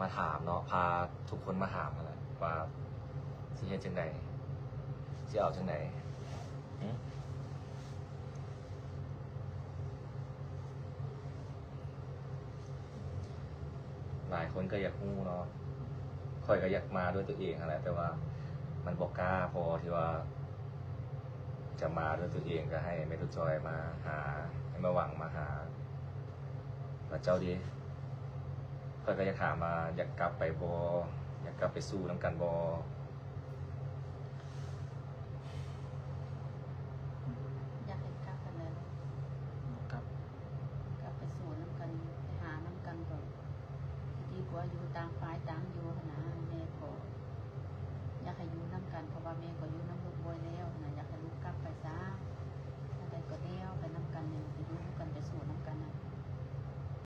ມາຖາມເນາະ ພາທຸກຄົນມາຖາມຫັ້ນແຫຼະວ່າຊິເຮັດຈັ່ງໃດ ຊິເອົາຈັ່ງໃດ. ຫຶ? ຫຼາຍຄົນກໍຢາກຮູ້ເນາະ ຂ້ອຍກໍຢາກມາດ້ວຍຕົວເອງຫັ້ນແຫຼະ ແຕ່ວ່າມັນບໍ່ກ້າພໍທີ່ວ່າຈະມາດ້ວຍຕົວເອງ ກໍໃຫ້ແມ່ຕູ້ຈອຍມາຫາ ໃຫ້ແມ່ຫວັງມາຫາ. ແລ້ວເຈົ້າເດ? ຂ້ອຍກໍຢາກຖາມວ່າຢາກກັບໄປບໍ່? ຢາກກັບໄປສູ້ນຳກັນບໍ່? ຢາກໃຫ້ກັບຫັ້ນແຫຼະ ກັບ ກັບໄປສູ້ນຳກັນ ໄປຫານຳກັນກໍ ກໍດີກວ່າຢູ່ຕ່າງຝ່າຍຕ່າງຢູ່ຫັ້ນນະ. ແມ່ກໍຢາກໃຫ້ຢູ່ນຳກັນ ເພາະວ່າແມ່ກໍຢູ່ນຳລູກບ່ອຍແລ້ວນ